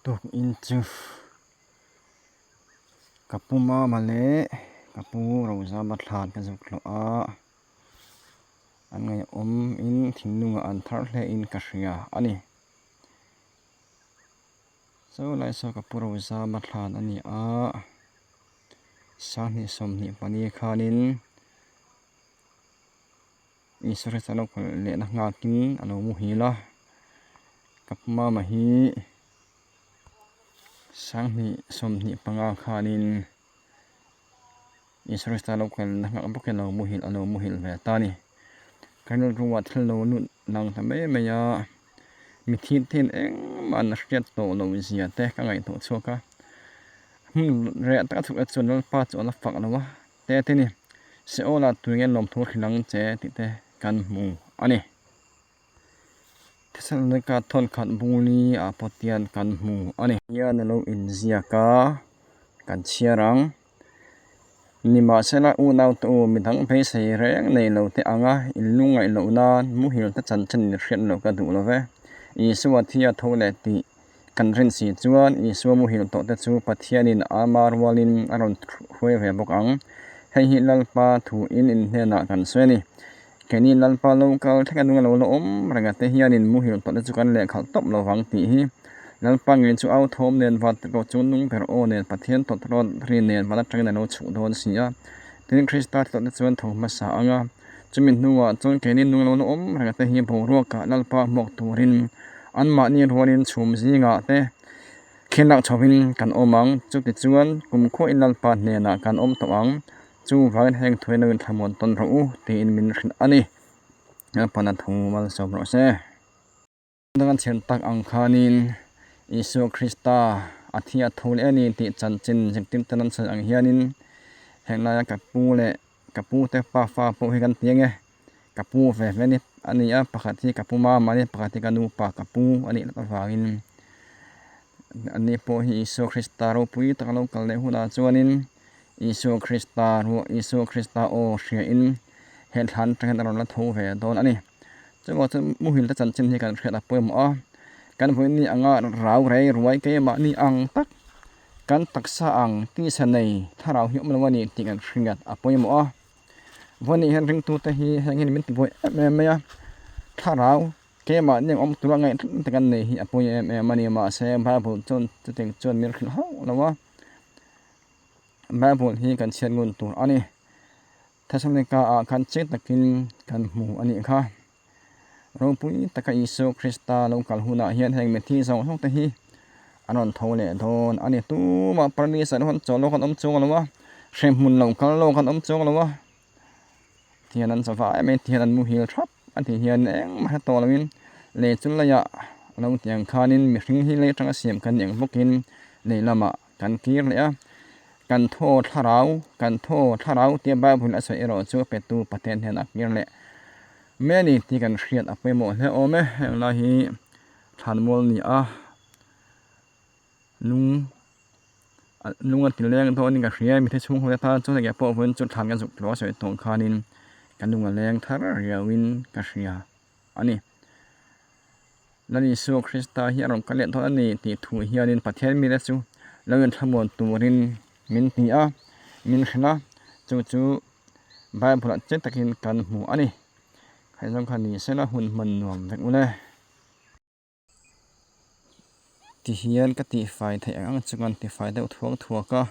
Tukin chu ka pu mama leh ka pu Rozama thlan ka zuk hlawh a, an ngaihawm in thinlungah an thar hle in ka hria a ni. Chaw lai saw ka pu Rozama thlan a ni a, sanghnih 24 khanin Insurance a lo kal lehna nghakin a lo muhil a, ka pu mama hi 2025 khanin insurance a lo kalna nghak bawkin a lo muhil a lo muhil ve ta a ni. Ka rilruah thil lo lut lang ta mai mai a, mithi te hian engmah an hriat tawh loh zia te ka ngaihtuah chhuak a, hmun reh taka chhuk te chuan Lalpa chu a la fak lo a. Te te ni, Seola tui nge lawmthu hrilh ang che tih te kan hmu a ni. Thesalonika thawnkhat bungli ah pawh tian kan hmu a ni. Hian a lo inziak a, kan chhiar ang. Nimahsela unaute u midang beisei reng nei lo te anga inlungngaih loh nan muhil te chanchin in hriat loh ka duh lo ve. Isua thi a tho leh tih Kan rin si chuan Isua muhil tawh te chu Pathianin ama rualin a rawn hruai ve bawk ang. Hei hi Lalpa thuin in hnenah kan sawi a ni. Keini Lalpa lo kal thleng a nung a lo la awm reng a te hianin muhil tawh te chu kan lehkhalh tawp lo vang tih hi Lalpa ngei chu au thawm nen vat erawh chu nung ber aw nen Pathian tawtrawt ri nen van atangin a lo chhuh dawn si a. Tin, Krista tawh te chuan tho hmasa ang a. Chumi hnuah chuan keini nung lo la awm reng te hi boruakah Lalpa hmuak turin anmahni rualin chhum zingah te khelak chhovin kan awm ang. Chutichuan kumkhuain Lalpa hnenah kan awm tawh ang. Chuvangin heng thuai lo inthlamuan tawn rawh u tiin min hrilh a ni. Lalpana thu malsawm rawh se. Dang an chhiar tak ang khanin Isua Krista a thi a tho leh a ni tih chanchin zirtirte an sawi ang hianin heng laia ka pu leh ka pu te pa fa pawh hi kan ti ang e, ka pu ve ve ni a ni a, pakhat hi ka pu mama a ni, pakhat hi ka nu pa ka pu a nih lawk avangin ani pawh hi Isua Krista ropui taka lo kal leh hunah chuanin Isua Krista ruah Isua Krista aw hriain he thlan atang hian a rawn la tho ve dawn a ni. Chuvang chuan muhil te chanchin hi kan hriat a pawimawh a, kan vawiin anga rau rei ruai keimahni ang tak kan taksa ang tisa nei thlarau hi awm lo a ni tih kan hriat a pawimawh a. Vawiin hian ringtute hi heng hian min ti buai em em mai a, thlarau keimahni ang awm tura ngaih tlat te kan nei hi a pawi em em a ni mahse Bible chuan chutiang chuan min hrilh hauh lo a, Bible hi kan chhiat ngun tur a ni. Thessalonika ah khan chiang takin kan hmu a nih kha. Ropui taka Isua Krista lo kal hunah hian heng mithi zawng zawng te hi an rawn tho leh dawn a ni. Tumah Paradis ah hian chaw lawk an awm chuang lo a, hremhmun lo kal lawk an awm chuang lo a. Thian an chawva em em thian an muhil thap a tih hian engmah hre tawh loin lei chu leiah a lo tih ang khanin mihring hi lei atanga siam kan nih ang bawkin lei lamah kan kir leh a, kan thaw thlarau kan thaw thlarau tia Bible a sawi erawh chu petu Pathian hian a kir leh mai a ni tih kan hriat a pawimawh hle awm e. Heng lai hi thlanmual ni a lung lung a ti leng dawn in ka hria mitthi chhung ho te tan chuan enge pawh vawiin chu thlan ka zuk tawh a sawi tawh khanin ka lung a leng thar riauin ka hria a ni. Lal Isua Krista hi a rawn kal leh dawn a ni tih thu hianin Pathian mite chu lo inthlamuan turin min ti a, min hrilh a, chu chu Bible-ah chiang takin kan hmu a ni. Khaih zawng kha ni sela hun hman nuam vek ule. Tihian ka tihfai theih ang ang chu kan tifai deuh thuak thuak a,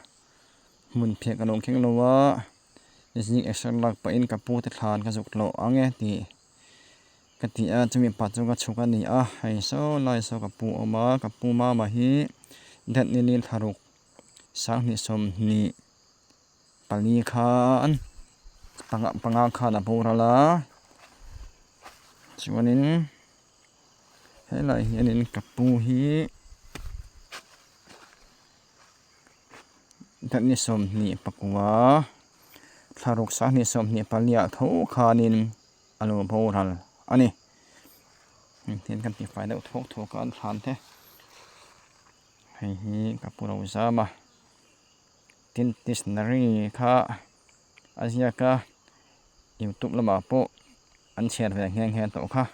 hmun phiah ka lo keng lo a, zing exer lak pahin ka pu te thlan ka zuk hlawh ang e tih. Ka ti a, chumi pa chu ka chhuk a ni a, hei saw lai saw ka pu awm a, ka pu mama hi that ni ni thlaruk 2024 khan panga panga khan a boral a, chuanin helai hianin ka pu hi that ni 29 thlaruk 2024 ah tho khanin. A lo boral a ni. Engtin kan tih fai deuh thuak thuak a an thlan te. Hei hi ka pu lo zam a. Tin dictionary kha a ziak a youtube lamah pawh an chhiar ve nghe nghe tawh kha.